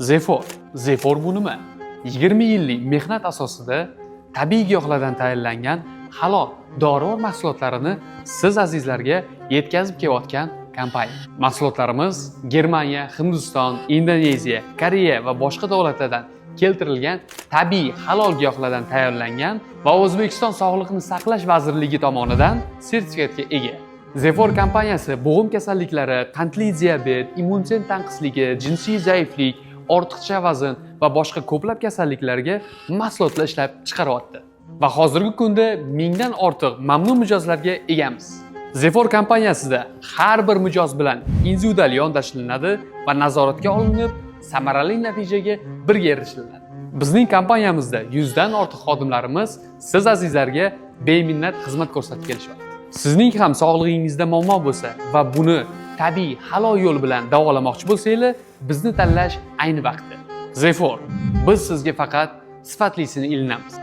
Zefor. Zefor bu nima? 20 yillik mehnat asosida tabiiy giyohlardan tayyorlangan halol dorivor mahsulotlarini siz azizlarga yetkazib kelayotgan kompaniya. Mahsulotlarimiz Germaniya, Hindiston, Indoneziya, Koreya va boshqa davlatlardan keltirilgan tabiiy halol giyohlardan tayyorlangan va O'zbekiston Sog'liqni saqlash vazirligi tomonidan sertifikatga ega. Zefor kompaniyasi bo'g'im kasalliklari, qandli diabet, immunitet tanqisligi, jinsiy zaiflik, ortiqcha vazn va boshqa ko'plab kasalliklarga mahsulotlar ishlab chiqaryapti. Va hozirgi kunda mingdan ortiq mamnun mijozlarga egamiz. Zefor kompaniyasida har bir mijoz bilan individual yondashilinadi va nazoratga olinib, samarali natijaga birga erishilinadi. Bizning kompaniyamizda 100 dan ortiq xodimlarimiz siz azizlarga beminnat xizmat ko'rsatib kelishyapti. Sizning ham sog'lig'ingizda muammo bo'lsa va buni tabiiy halol yo'l bilan davolamoqchi bo'lsanglar, bizni tanlash ayni vaqti. Zefor. Biz sizga faqat sifatlisini ilinamiz.